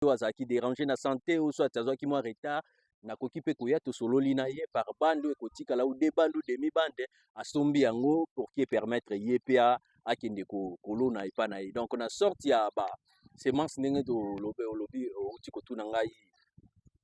Oyo azalaki déranger na santé ou soit azwaki mwa retard, nakoki mpe koya, tosololi na ye par bande oyo ekotikala ou deux bande ou demi bande, asombi yango pour que permettre ye mpe akende kolona epa na ye. Donc na sorte ya ba semence ndenge tolobi, olobi, outi kotuna ngai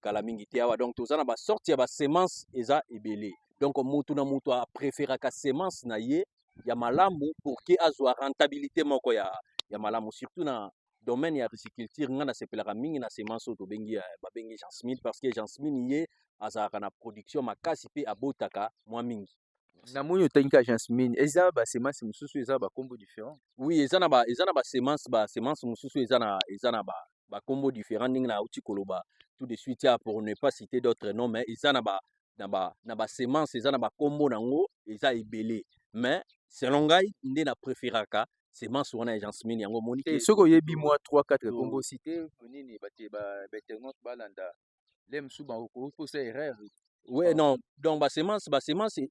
kala mingi te awa, donc toza na basorte ya basemence eza ebele. Donc mutu na mutu apréféraka semence na ye ya malamu pour que azwa rentabilité moko ya malamu, surtout na domaine ya riziculture. Nga nasepelaka mingi na semence oyo tobengi, babengi Jasmine, parce que Jasmine ye azalaka na production makasi mpe abotaka mwa mingi. Namoni otangi ka Jasmine, eza basemence mosusu, eza bakombo différent? Oui, eza na basemence, basemence mosusu eza na bakombo différent ndenge nauti koloba tout de suite ya, pour ne pas citer d'autres noms, mais eza na basemence, eza na bakombo nango, eza ebele. Mais selon ngai nde na préféraka semence wana ya Jasmine, yango omoni. Soki oyebi mwa 3 4 kombo, cité nini, bainternaute balanda le mosusu bakoki kosala erreur. Ouais, non, donc basemence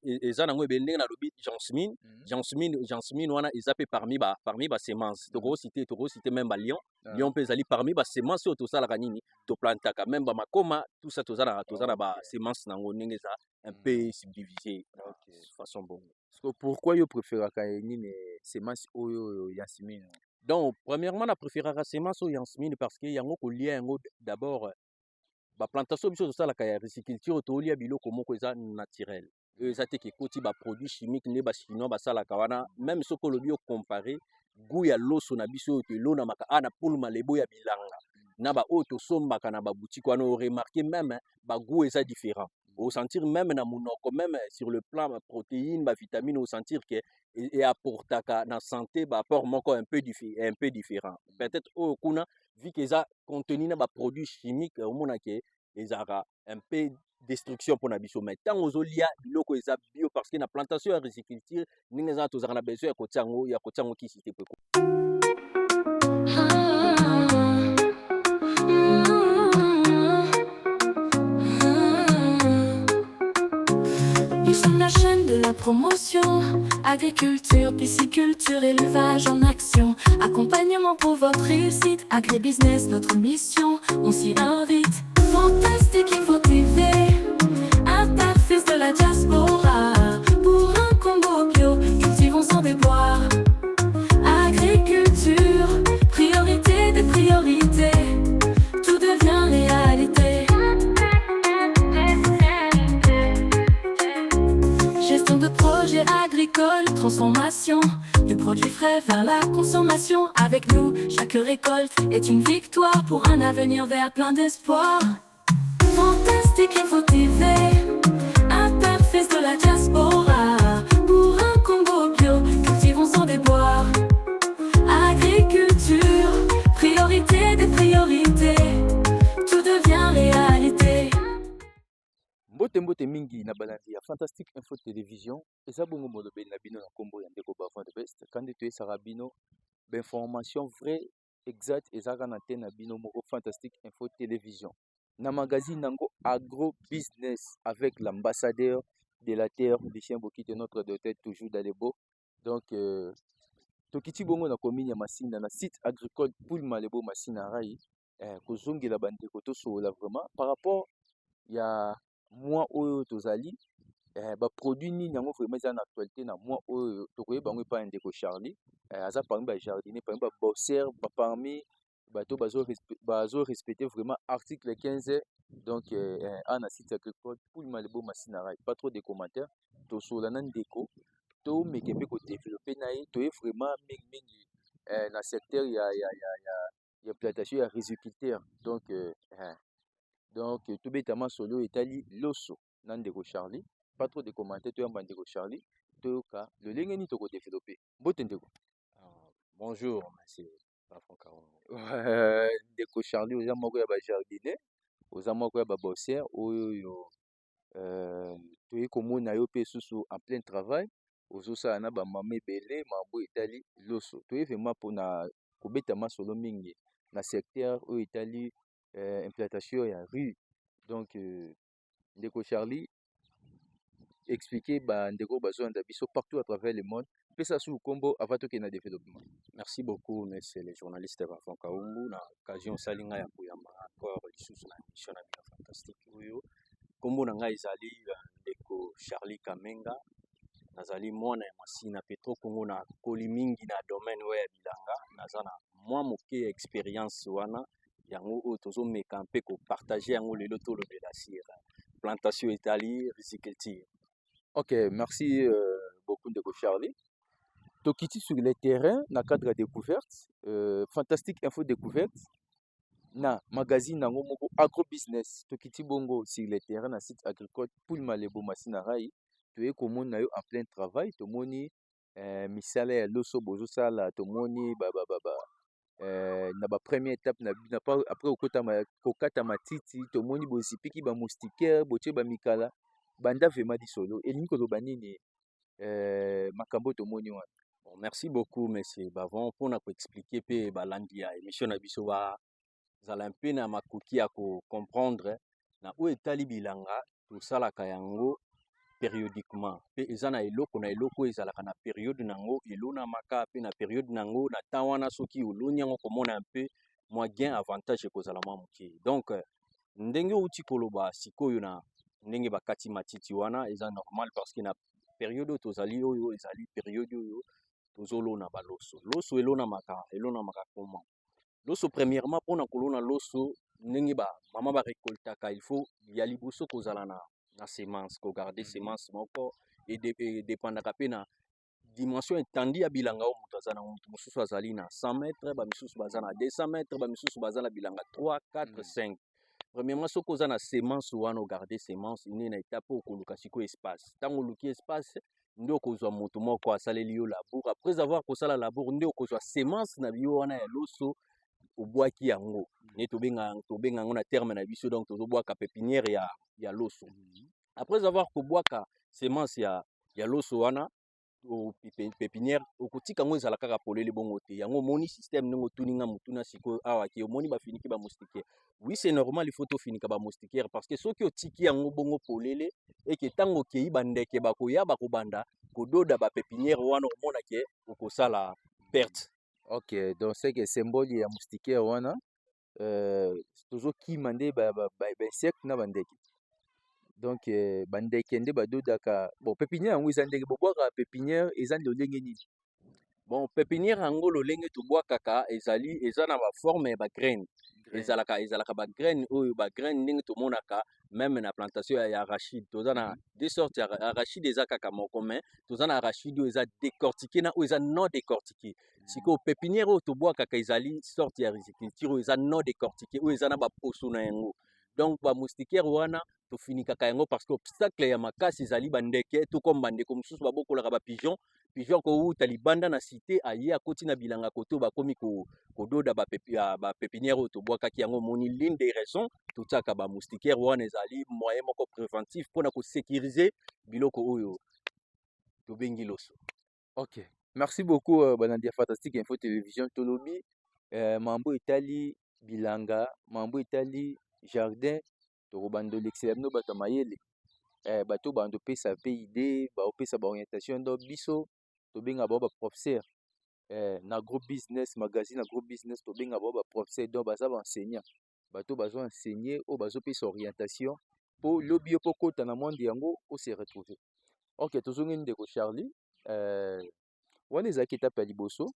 eza nango ebele. Ndenge nalobi Jasmine, Jasmine wana eza mpe parmi basemence. Tokociter même balion, lion mpe ezali parmi basemence oyo tosalaka nini, toplantaka, même bamakoma, tout ça, toza na basemence nango ndenge eza un peu subdivisé na façon bongo. Pourquoi yo préféraka nini, semence oyo Jasmine? Donc premièrement, na préféraka semence oyo Jasmine parce que yango kolia yango d'abord, baplantation biso tosalaka ya riziculture, tolia biloko moko eza naturel, oyo eza te ekoti baproduit chimique nde bachinois basalaka wana. Même soki olobi ocompare goût ya loso na biso oyo tolonamaka awa na Pool Malebo ya bilanga na baoyo tosombaka na baboutique wana, oremarquer même bagoût eza différent, osentir même na monoko, même sur le plan baprotéine, bavitamine, osentir que eapportaka na santé baapport moko un peu différent. Peut-être oyo kuna, vu que eza contenu na baproduit chimique, omona ke ezalaka un peu destruction mpona biso. Mais ntango ozolia biloko eza bio, parce que na plantation ya riziculture ndenge eza, tozalaka na besoin ya kotia yango kisi te po. Nous sommes la chaîne de la promotion. Agriculture, pisciculture, élevage en action. Accompagnement pour votre réussite. Agribusiness, notre mission. On s'y invite. Fantastique Info TV. Interface de la diaspora. Pour un Congo bio, cultivons sans déboire. Agriculture, priorité des priorités. Tout devient réalité. Gestion de projets agricoles, transformation du produit frais vers la consommation. Avec nous, chaque récolte est une victoire pour un avenir vert plein d'espoir. Fantastique Info TV, interface de la diaspora. Pour un Congo bio, cultivons sans déboire. Agriculture, priorité des priorités. Tout devient réalité. Mbote, mbote mingi na balandi ya Fantastique Info Télévision. Eza bongo molobeli na bino na nkombo ya ndeko Bavon de Best. Kandi toyesaka bino bainformation vrai, exact, ezalaka na te na bino moko Fantastique Info Télévision na magazine yango Agro Business avec l'ambassadeur de la terre, Lucien Bokite, notre docteur, toujours dans les beaux. Donc tokiti bongo na commune ya Masina, na site agricole Poul Malebo Masina Rai, kozongela bandeko, tosolola vraiment par rapport ya mois oyo tozali, baproduit nini yango vraiment eza na actualité na mois oyo. Tokoyeba yango epai ya ndeko Charlie, aza parmi bajardinier, parmi babosseur, parmi bato bazorespecte vraiment article 15. Donc awa na site agricole Poul Malebo Masina Rai, pas trop de commentaires, tosolola na ndeko, tomeke mpe kodévelopper na ye. Toye vraiment mingimingi na secteur ya plantation ya riziculture. Donc tobeta masolo etali loso na ndeko Charlie. Pas trop de commentaire, toyamba ndeko Charlie, toyoka lolenge nini tokodévelopper. Mbote, ndeko. Ah, bonjour monsieur Bafon. Ndeko Charlie, oza moko ya bajardinier, oza moko ya babosseur oyo toye komona yo mpe susu en plein travail, ozosala na bamama ebele mambo etali loso. Toye vraiment mpona kobeta masolo mingi na secteur oyo etali implantation ya riz. Donc ndeko Charlie. Expliquer bandeko bazolanda biso partout à travers le monde. Pesa su kombo avant tokende na développement. Merci beaucoup, monsieur le journaliste Bafon Kaumbu, na occasion osali ngai ya koyamba encore lisusu na émission na bino fantastique oyo. Nkombo na ngai ezali ndeko Charlie Kamenga. Nazali mwana ya Masina Petro Congo, nakoli mingi na domaine oyo ya bilanga. Naza na mwa moke ya expérience wana, yango oyo tozomeka mpe kopartager yango lelo. Tolobela sur plantation etali riziculture. Ok, merci beaucoup, ndeko Charlie. Tokiti sur le terrain na cadre ya découverte, Fantastique Info Découverte na magazine yango moko Agro Business. Tokiti bongo sur le terrain na site agricole Poul Malebo, Masina Rai. Toye komona yo en plein travail. Tomoni misala ya loso bozosala. Tomoni ba, ba, ba, ba, na bapremière étape na bino après kokata matiti. Tomoni bozipiki bamoustiquaire, botie bamikala. Banda vraiment lisolo, elingi koloba nini makambo tomoni wana? Bon, merci beaucoup, monsieur Bavon, mpona koexpliquer mpe balandi ya émission na biso bazala mpe na makoki ya kocomprendre. Na oyo etali bilanga, tosalaka yango périodiquement, mpe eza na eloko na eloko oyo ezalaka na période nango elonamaka, mpe na période nango, na temps wana, soki oloni yango, komona mpe mwa gain, avantage ekozala mwa moke. Donc ndenge outi koloba sikoyo, na ndenge bakati matiti wana, eza normal, parce que na période oyo tozali, oyo ezali période oyo tozolona baloso. Loso elonamaka comment? Loso, premièrement, mpona kolona loso, ndenge bamama barekoltaka, il faut ya liboso kozala na semence, kogarder semence moko. Edépendaka mpe na dimension, étendue ya bilanga oyo moto aza nango. Moto mosusu azali na 100 mètre, bamisusu baza na 200 mètre, bamisusu baza na bilanga 3, 4, 5. Premièrement, soki oza na semence wana, ogarder semence nde na étape oyo okoluka sikoyo espace. Ntango oluki espace, nde okozwa moto moko asaleli yo labour. Après avoir kosala labour, nde okozwa semence na yo wana ya loso, obwaki yango. Nde tobenga yango na terme na biso, donc tozobwaka pépinière ya loso. Après avoir kobwaka semence ya loso wana, pépinière, okotika yango ezala kaka polele bongo te. Yango omoni système ndenge otuni nga motuna sikoyo awa ke omoni bafiniki bamoustiquaire. Oui, c'est normal, il faut tofinika bamoustiquaire, parce que soki otiki yango bongo polele, eke ntango okei, bandeke bakoya, bakobanda kododa bapépinière wana, omona ke okosala perte. Ok, donc c'est que symbole ya moustiquaire wana, tozokima nde bainsecte na bandeke. Donc bandeke nde badodaka. Bon, pépinière yango eza ndenge bobwakaka pépinière, eza lolenge nini? Bon, pépinière yango, lolenge tobwakaka ezali, eza na baforme ya bagraine. Ezalaka bagraine oyo, bagraine ndenge tomonaka même na plantation ya arachide. Toza na deux sortes ya arachide, eza kaka moko, mais toza na arachide oyo eza décortiqué na oyo eza non décortiqué. Sikoyo pépinière oyo tobwakaka ezali sorte ya riziculture oyo eza non décortiqué, oyo eza na baposo na yango. Donc bamoustiquaire wana tofinikaka yango parce que obstacle ya makasi ezali bandeke, to comme bandeko mosusu babokolaka bapigeon. Pigeon kouta libanda na cité, aye akoti na bilanga, kote oyo bakomi kododa bapépinière oyo tobwakaki. Yango omoni l'une des raisons totiaka bamoustiquaire wana, ezali moyen moko préventif mpona kosécuriser biloko oyo tobengi loso. Ok, merci beaucoup, balandi ya Fantastique Info Télévision. Tolobi mambo etali bilanga, mambo etali jardin. Tokobanda olekisela bino bato ya mayele, bato bando opesa mpe idée, baopesa baorientation. Donc biso tobenga bango baprofesseur na Agro Business magazine. Agro Business, tobenga bango baprofesseur. Donc baza baenseignant, bato bazo enseigner, oyo bazopesa orientation mpo lobi yo mpo kota na monde yango, ose retrouver. Ok, tozongi ndeko Charlie. Wana ezalaki etape ya liboso.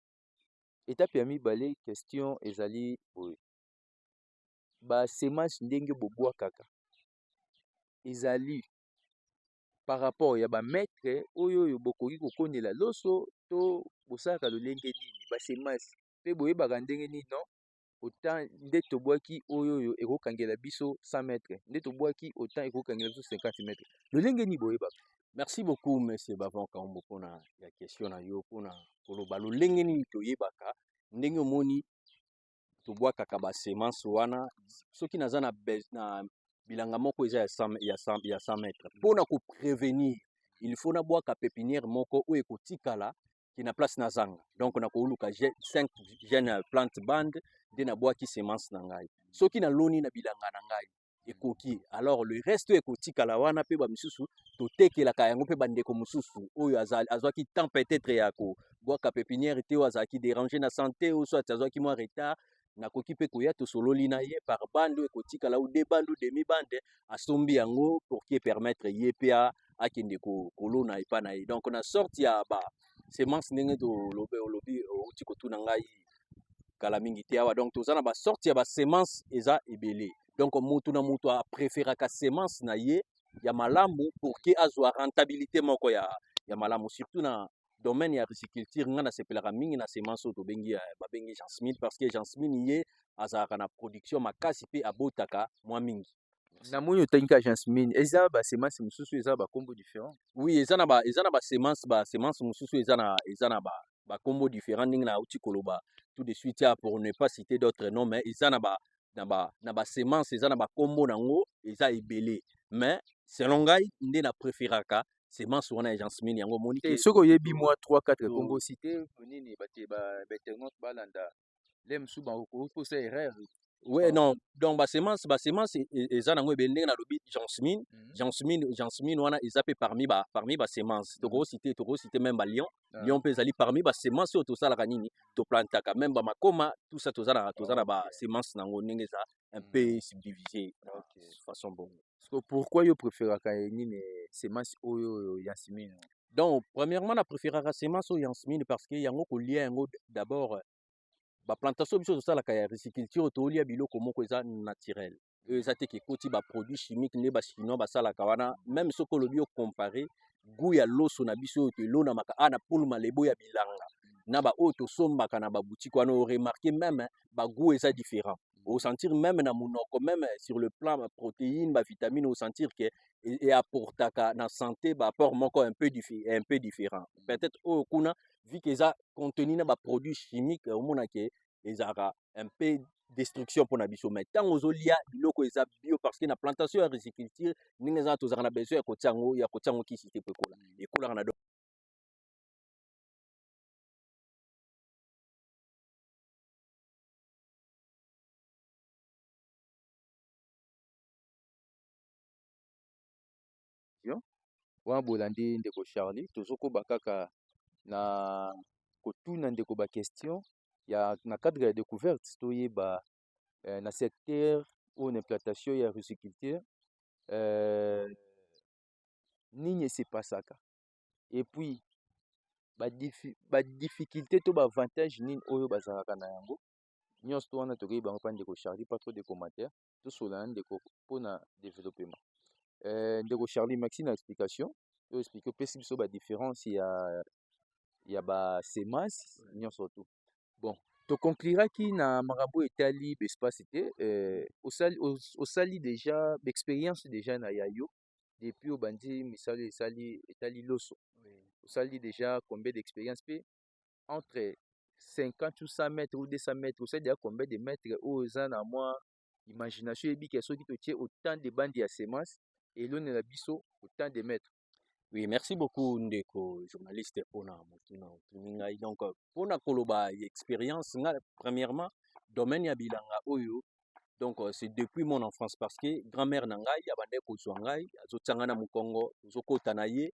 Etape ya mibale, question ezali boye: basemence ndenge bobwakaka ezali par rapport ya bamètre oyo bokoki kokonela loso, to bosalaka lolenge nini basemence, mpe boyebaka ndenge nini non, autant nde tobwaki oyo ekokangela biso 100 mètre, nde tobwaki autant ekokangela biso 50 mètre, lolenge nini boyebaka? Merci beaucoup, monsieur Bavon Kaombo, mpona ya question na yo. Mpona koloba lolenge nini toyebaka ndenge omoni tobwakaka basemence wana, soki naza na bilanga moko eza ya 100 mètre, mpona koprévenir, il faut nabwaka pépinière moko oyo ekotikala ki na place nazanga. Donc nakoluka 5 jeune plante bande, nde nabwaki semence na ngai. Soki naloni na bilanga na ngai, Ekoki. Alors le reste oyo ekotikala wana mpe bamisusu totekelaka yango mpe bandeko mosusu oyo azwaki temps peut-être ya kobwaka pépinière te, oyo azalaki déranger na santé, oyo soit azwaki mwa retard, nakoki mpe koya, tosololi na ye par bande oyo ekotikala, ou deux bande ou demi bande, asombi yango pour que permettre ye mpe akende kolona epa na ye. Donc na sorte ya ba semence, ndenge tolobi, olobi, outi kotuna ngai kala mingi te awa, donc toza na basorte ya basemence eza ebele. Donc mutu na mutu apréféraka semence na ye ya malamu pour que azwa rentabilité moko ya malamu, surtout na domaine ya riziculture. Nga nasepelaka mingi na semence oyo tobengi, babengi Jasmine, parce que Jasmine ye azalaka na production makasi mpe abotaka mwa mingi. Namoni otangi ka Jasmine, eza basemence mosusu, eza bakombo différent? Oui, eza na basemence mosusu, eza na bakombo différent, ndenge nauti koloba tout de suite ya, pour ne pas citer d'autres noms, mais eza na basemence, eza na bakombo nango, eza ebele. Mais selon ngai, nde na préféraka semence wana ya Jasmine, yango omoni. Te, soki oyebi mwa 3 4 kombo, cité nini, bate bainternaute balanda le mosusu bakokosa erreur. Ouais, non, donc basemence eza nango ebele. Ndenge nalobi Jasmine, Jasmine wana eza mpe parmi basemence. Tokociter même balion. Lion mpe ezali parmi basemence oyo tosalaka nini, toplantaka, même bamakoma, tout ça, toza na basemence nango ndenge eza un peu subdivisé façon bongo. Pourquoi yo préféraka nini, semence oyo Jasmine? Donc premièrement, na préféraka semence oyo Jasmine parce que yango kolia yango, d'abord baplantation biso tosalaka ya riziculture, tolia biloko moko eza naturel, oyo eza te ekoti baproduit chimique nde bachinois basalaka wana. Même soki olobi ocomparer goût ya loso na biso oyo tolonamaka a na pulu malebo ya bilanga na baoyo tosombaka na baboutique wana, oremarquer même bagoût eza différent, osentir même na monoko, même sur le plan protéine, bavitamine, osentir que eapportaka na santé baapport moko un peu différent. Peut-être oyo kuna, vu que eza contenu na baproduit chimique, omona ke ezalaka un peu destruction mpona biso. Mais ntango ozolia biloko eza bio, parce que na plantation ya riziculture, ndenge eza, tozalaka na besoin ya kotia yango kisi te po ekola, ekolaka na Wana bolandi ndeko Charlie. Tozokoba kaka na kotuna ndeko baquestion ya na cadre ya découverte, toyeba na secteur oyo na implantation ya riziculture, nini esepasaka, et puis badifficulté to baavantage nini oyo bazalaka na yango nyonso to wana. Tokoyeba yango mpa ndeko Charlie. Pas trop de commentaire, tosola na ndeko mpona développement. Ndeko Charlie, merci na explication oyo explique, opesi biso badifférence ya basemence nyonso tu. Bon, toconcluraki na makambo etali baespace te. Osali déjà baexpérience déjà na ya yo depuis obandi misala esali etali loso, osali déjà combien d'expérience? Mpe entre 50 ou 100 mètres ou 200 mètres, osali déjà combien de mètres oyo eza na mwa imagination, oyebi ke soki totie autant de bande ya semence, elonela biso autant de mètres? Oui, merci beaucoup ndeko journaliste mpona motuna otuni ngai. Donc mpona koloba expérience nga, premièrement domaine ya bilanga oyo, donc c'est depuis mon enfance, parce que grand-mère na ngai abandaki kozwa ngai, azotia ngai na mokongo, tozokɔta na ye,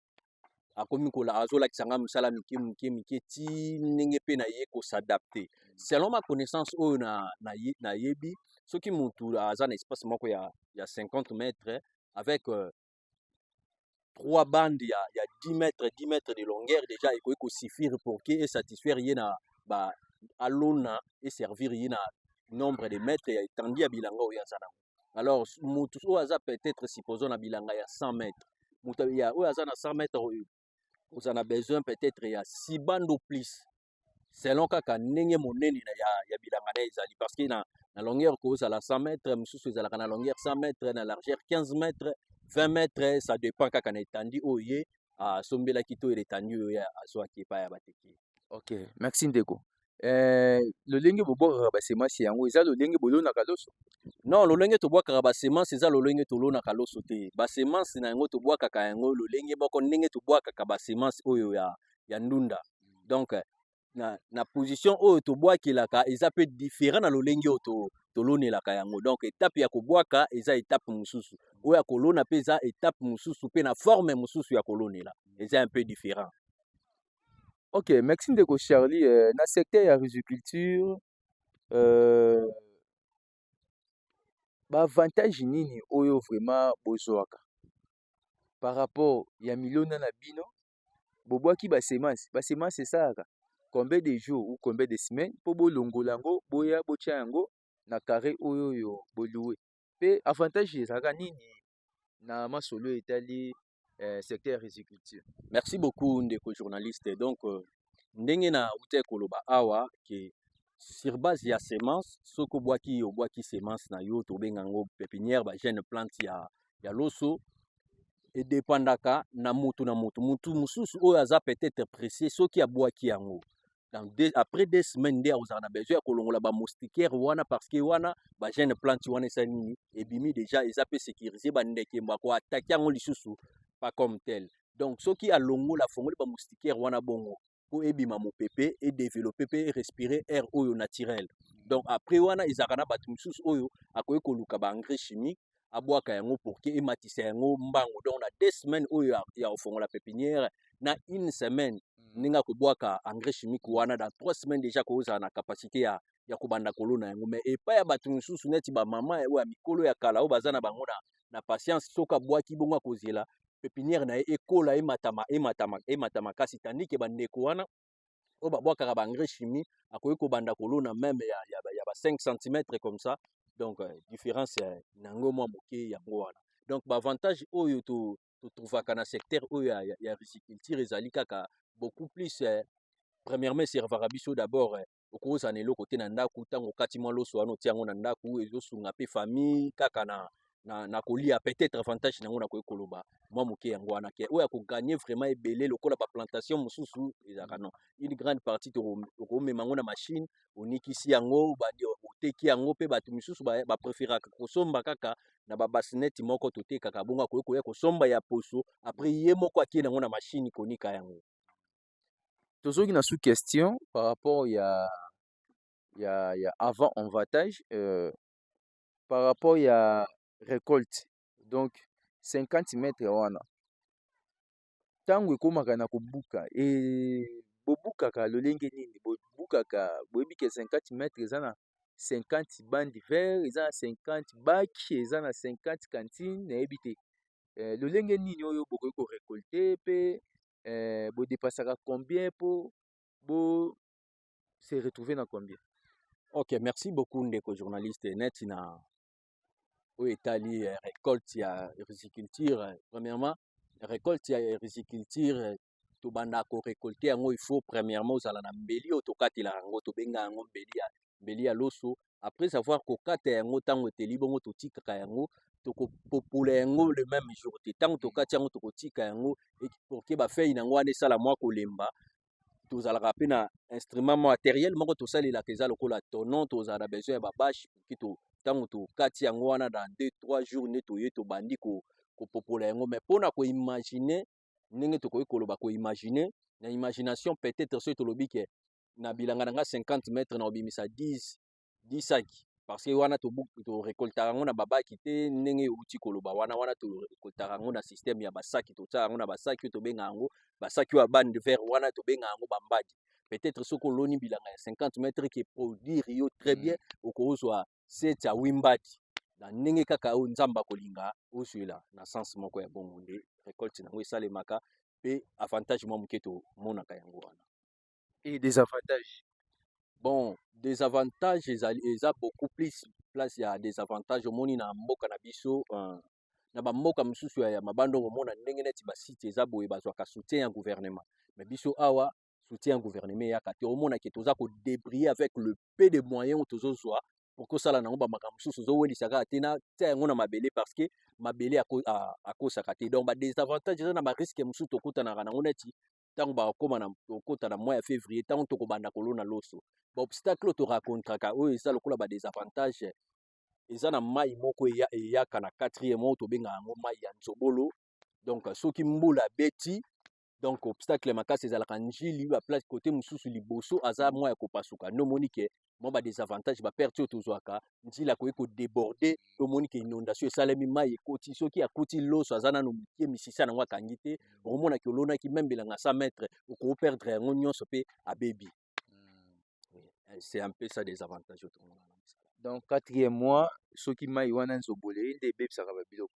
akomi kola, azolakisa ngai mosala mike mike mike ti ndenge mpe na ye kos'adapter. Selon ma connaissance oyo nayebi, soki motu aza na espace moko ya 50 mètres avec trois bandes ya 10 mètres 10 mètres de longueur, déjà ekoki kosuffire pour que esatisfaire ye na ba alona, eservir ye na nombre de mètres ya étendue ya bilanga oyo aza nango. Alors motu oyo aza peut-être, supposons, na bilanga ya 100 mètres, moto oyo aza na 100 mètres oyo oza na besoin peut-être ya 6 bandes ou plus, selon kaka ndenge monene ya bilanga na ye ezali, parce que na longueur kozala 100 mètres, mosusu ezalaka na longueur 100 mètres, na largeur 15 mètres, 20 mètres, ça dépend kaka na étendue oyo ye asombelaki to étendue oyo ye azwaki epai ya bateki. Ok, merci ndeko. Lolenge bobwakaka basemence yango eza lolenge bolonaka loso? Non, lolenge tobwakaka basemence eza lolenge tolonaka loso te. Basemence na yango, tobwakaka yango lolenge moko ndenge tobwakaka basemence oyo ya ndunda. Donc na position oyo tobwakelaka eza mpe différent na lolenge oyo. Tolonelaka yango. Donc étape ya kobwaka eza étape mosusu, oyo ya kolona mpe eza étape mosusu, mpe na forme mosusu ya kolonela eza un peu différent. Ok, merci ndeko Charlie. Na secteur ya riziculture, baavantage nini oyo vraiment bozwaka par rapport ya milona na bino? Bobwaki basemence, basemence esalaka combien de jours ou combien de semaines mpo bolongola yango, boya botia yango na carré oyo bolouer? Mpe avantage ezalaka nini na masolo etali secteur ya riziculture? Merci beaucoup, ndeko journaliste. Donc ndenge na uti koloba awa ke sur base ya semence, soki obwaki semence na yo, tobenga yango pépinière, bajeune plante ya loso, edépendaka na mutu na mutu. Mutu mosusu oyo aza peut-être pressé, soki abwaki yango après 2 semaines nde akozala na besoin ya kolongola bamoustiquaire wana, parce que wana bajeune plante wana esali nini? Ebimi déjà, eza mpe sécurisé, bandeke bakoattaquer yango lisusu pas comme tel. Donc soki alongola, afongoli bamoustiquaire wana bongo mpo ebima mopepe, edévelopper mpe erespire air oyo naturel. Donc après wana, ezalaka na bato mosusu oyo akoki koluka baengrais chimique, abwaka yango pour ke ematisa yango mbango. Donc na 2 semaines oyo ya kofongola pépinière na une semaine ndenge akobwaka engrais chimique wana, dans 3 semaines déjà kozala na capacité ya kobanda kolona yango. Mais epai ya bato mosusu neti bamama oyo ya mikolo ya kala oyo baza na bango na patience, soki abwaki bongo, akozela pépinière na ye ekola, ematama, ematama, emata makasi. Tandis ke bandeko wana oyo babwakaka baengrais chimie, akoki kobanda kolona même ya ba 5 cm comme ça. Donc différence nango mwa moke yango wana. Donc baavantage oyo totrouvaka na secteur oyo ya riziculture ezali kaka beaucoup plus. Premièrement, eservaka biso d'abord, okozala na eloko te na ndako, ntango okati mwa loso wana, otia yango na ndako, ezosunga mpe famille kaka na kolia. Peut-être avantage nango nakoki koloba mwa moke yango wana. Ke oyo akogagner vraiment ebele lokola baplantation mosusu ezalaka, non, une grande partie tokomema yango na machine, onikisi yango, oteki yango. Mpe bato misusu bapréféraka kosomba kaka na babassinet moko totekaka bongo, akoki koya kosomba ya poso, après ye moko akie yango na machine konika yango. Tozoki na sous question par rapport ya avant avantage par rapport ya récolte. Donc 50 mètres wana, ntango ekomaka na kobuka, bobukaka lolenge nini? Bobukaka, boyebi ke 50 mètres eza na 50 bande vert, eza na 50 bac, eza na 50 cantine, nayebi te lolenge nini oyo bokoki korécolter mpe bodépensaka combien mpo bo se retrouver na combien? Ok, merci beaucoup, ndeko journaliste. Neti na oyo etali récolte ya riziculture, premièrement, récolte ya riziculture, tobanda korécolter yango, il faut premièrement ozala na mbeli oyo tokatelaka yango, tobenga yango mbeli ya loso. Après avoir kokata yango, ntango eteli bongo, totikaka yango, tokopopola yango le même jour te. Ntango tokati yango, tokotika yango pour ke bafeuille nango wana esala mwa kolemba. Tozalaka mpe na instrument matériel moko tosalelaka, eza lokola tonneau. Tozala na besoin ya babâche pour ntango tokati yango wana, dans 2 3 jours nde toye tobandi kopopola yango. Mais mpona koimaginer ndenge tokoki koloba, koimaginer na imagination, peut-être soki tolobi ke na bilanga na nga 50 mètre, na obimisa 10 saki, parce que wana torécoltaka yango na babaki te ndenge euti koloba wana. Wana torécoltaka yango na système ya basaki, totiaka yango na basaki oyo tobenga yango basaki oyo ya bande vert wana, tobenga yango bambadi. Peut-être soki oloni bilanga ya 50 mètre ke produire yo très bien, okozwa 7 à 8 mbadi na ndenge kaka oyo Nzambe akolinga ozwela na sens moko ya bongo. Nde récolte nango esalemaka, mpe avantage mwa moke tomonaka yango wana. Et désavantage? Bon, désavantage ezali, eza beaucoup plus place ya désavantage. Omoni na mboka na biso, na bamboka mosusu ya mabanda, omona ndenge neti basite eza boye, bazwaka soutien ya gouvernement. Mais biso awa, soutien ya gouvernement eyaka te. Omona ke toza kodébrouiller avec le peu de moyens oyo tozozwa pour kosala nango bamakambo mosusu. Ozowelisa kaka te na tia yango na mabele, parce que mabele akosaka te. Donc badésavantage eza na barisque mosusu tokutanaka nango, neti ntango bakokóma na tokota na mois ya février, ntango tokobanda kolona loso, baobstacle oyo torencontraka oyo eza lokola badésavantage, eza na mai moko eyaka na quatrième oyo tobengaka yango mai ya nzobolo. Donc soki mbula abeti Donc obstacle makasi ezalaka Njili, baplace côté mosusu liboso aza mwa ya kopasuka. Nde omoni ke mwa badésavantage, baperte oyo tozwaka, Njili akoki kodéborder. Tomoni ke inondation esalemi, mai ekoti. Soki akuti loso aza nano mokie, misisa nango akangi te, okomonaki olonaki même bilanga 100 mètre, okoperdre yango nyonso mpe abebi. C'est un peu ça désavantage oyo tomona na mosala. Donc quatrième mois, soki mai wana nzobole ye nde ebebisaka babiloko.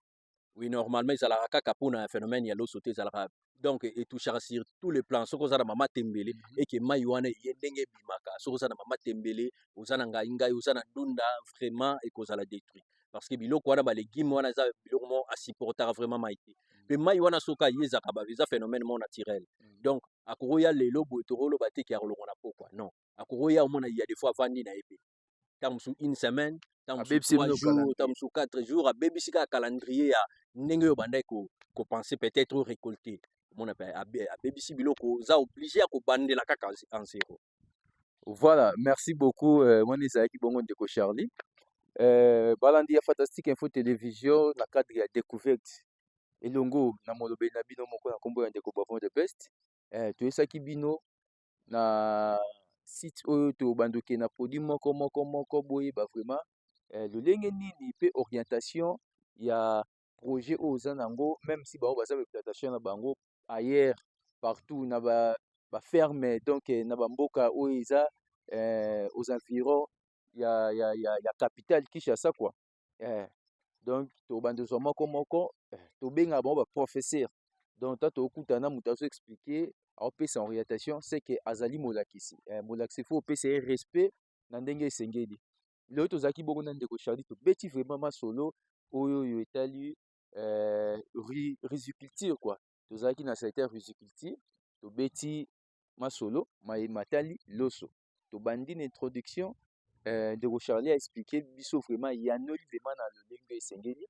Oui, normalement ezalaka kaka mpona phénomène ya loso te, ezalaka donc etouchaka sur tous les plans. Soki oza na mama tembele, eke mai wana eye ndenge ebimaka, soki oza na mama tembele, oza na ngai ngai, oza na ndunda, vraiment ekozala détruit, parce que biloko wana, balégume wana, eza biloko moko asupportaka vraiment mai te. Mpe mai wana soki aye, ezalaka eza phénomène moko naturel. Donc akokoya lelo boye, tokoloba te ke akolongo na pokwa, non, akokoya omona ya des fois avandi na ye mpe ntango mosusu une semaine, ntango mosusu 3 jours, ntango mosusu 4 jours, abebisi kaka calendrier ya ndenge oyo bandaki kopenser peut-être récolter. Omona mpe abebisi biloko, oza obligé ya kobandela kaka en zéro. Voilà, merci beaucoup. Wana ezalaki bongo ndeko Charlie, balandi ya Fantastique Info Télévision na cadre ya découverte elongo na molobeli na bino moko na nkombo ya ndeko Bavon the Best. Toyesaki bino na site oyo tobandoke na produit moko moko moko, boyeba vraiment lolenge nini mpe orientation ya projet oyo oza nango, même si bango baza baplantation na bango ailleurs partout na baferme ba, donc na bamboka oyo eza aux environs ya capitale Kinshasa quoi. Donc tobanda ozwa moko moko, tobengaka bango baprofesseur. Donc ta tokutana moto azoexpliquer, aopesa orientation, c'est que azali molakisi. Molakisi, faut opesa ye respect na ndenge esengeli. Lelo tozalaki bongo na ndeko Charlie, tobeti vraiment masolo oyo etali riziculture quoi. Tozalaki na secteur riziculture, tobeti masolo matali loso. Tobandi na introduction, ndeko Charlie aexpliquer biso vraiment, yanoli vraiment na lolenge esengeli,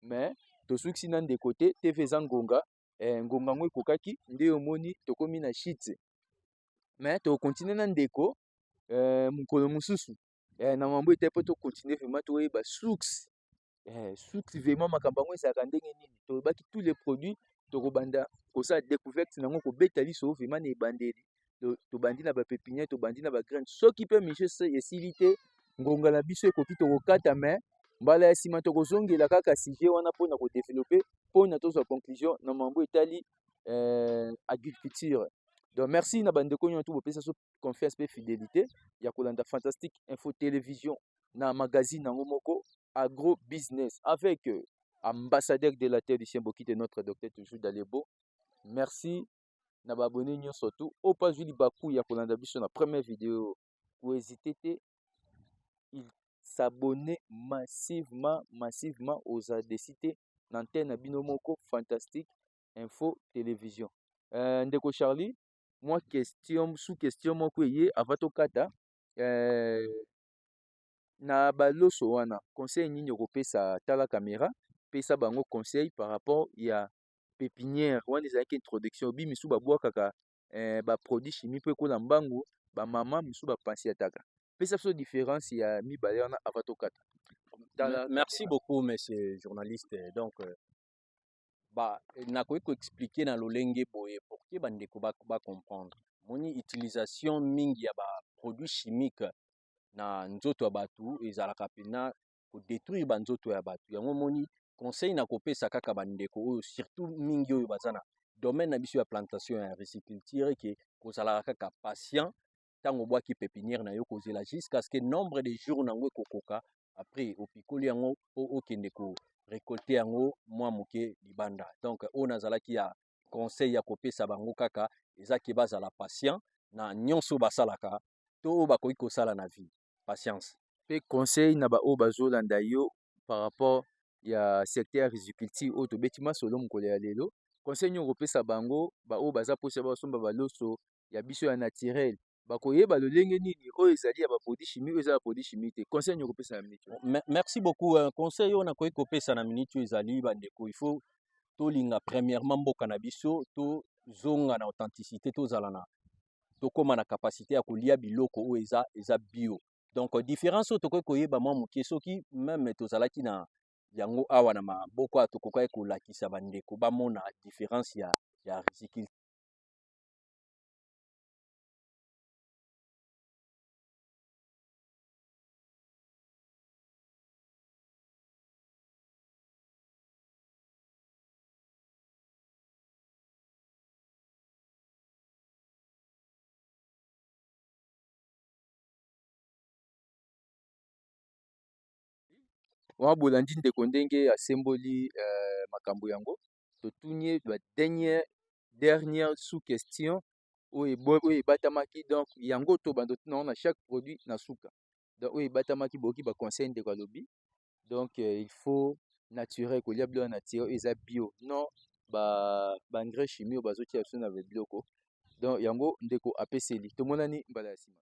mais tosukisi na ndeko te. TV eza ngonga, ngonga yango ekokaki nde omoni tokomi na shite, mais tokocontinuer na ndeko mokolo mosusu na mambo ete mpo tocontinuer vraiment, toyeba source vraiment makambo yango ezalaka ndenge nini. Tolobaki tous les produits, tokobanda kosala découverte nango, kobeta liso vraiment na ebandeli. Tobandi na bapépinière, tobandi na bagraine. Soki mpe mission esili te, ngonga na biso ekoki, tokokata, mais mbala ya nsima tokozongela kaka sujet wana mpona kodévelopper, mpona tozwa conclusion na mambo etali agriculture. Donc merci na bandeko nyonso bopesa so confiance mpe fidélité ya kolanda Fantastique Info Télévision na magazine yango moko Agro Business avec ambassadeur de la terre du chien Bokite, notre docteur toujours Dalebo. Merci na baabonné nyonso tu oyo mpo azwi libaku ya kolanda biso na première vidéo. Kohésiter te, il s'abonner massivement, massivement. Oza déçu te na antenne na bino moko Fantastique Info Télévision. Ndeko Charlie, mwa question sous question moko eye avant tokata. Na baloso wana, conseil nini okopesa? Tala caméra, pesa bango conseil par rapport ya pépinière. Wana ezalaki introduction. Obi misu babwakaka baproduit chimie mpo ekola mbangu, bamama misu bapensiataka. Pesa biso différence ya mibale wana avant tokata. Tala. Merci beaucoup, monsieur journaliste. Donc ba nakoki koexpliquer na lolenge boye pour ke bandeko bacomprendre. Moni utilisation mingi ya baproduit chimique na nzoto ya bato ezalaka mpena kodétruire banzoto ya bato. Yango moni conseil na kopesa kaka bandeko oyo, surtout mingi oyo baza na domaine na biso ya plantation ya riziculture, ke kozalaka kaka patient. Ntango obwaki pépinière na yo, kozela jusqu'à ce que nombre de jours nango ekokoka, après opikoli yango mpo okende korécolter yango mwa moke libanda. Donc oyo nazalaki ya conseil ya kopesa bango kaka eza ke bazala patient na nyonso basalaka to oyo bakoki kosala na vie, patience. Mpe conseil na baoyo bazolanda yo par rapport ya secteur ya riziculture oyo tobeti masolo mokolo ya lelo, conseil nini okopesa bango, baoyo baza mposa basomba baloso ya biso ya naturel, bakoyeba lolenge nini oyo ezali ya baproduit chimie, oyo eza ya produit chimie te? Conseil nini okopesa na minute oyo? Merci beaucoup. Conseil oyo nakoki kopesa na minute oyo ezali: bandeko, il faut tolinga premièrement mboka na biso, tozonga na authenticité, tozala na tokóma na capacité ya kolia biloko oyo eza bio. Donc différence oyo tokoki koyeba mwa moke, soki même tozalaki na yango awa na maboko, awa tokokaki kolakisa bandeko bamona différence ya riziculture. Wana bolandi ndeko ndenge asemboli makambo yango. Totuni ye ba dernière sous question oyo ebatamaki. Donc yango tobanda totuna yango na chaque produit na suka. Donc oyo ebatamaki, boyoki baconseil ndeko alobi. Donc il faut naturel, kolia biloko naturel oyo eza bio, non baengrais chimie oyo bazotia biso na biloko. Donc yango ndeko apeseli. Tomonani mbala ya nsima.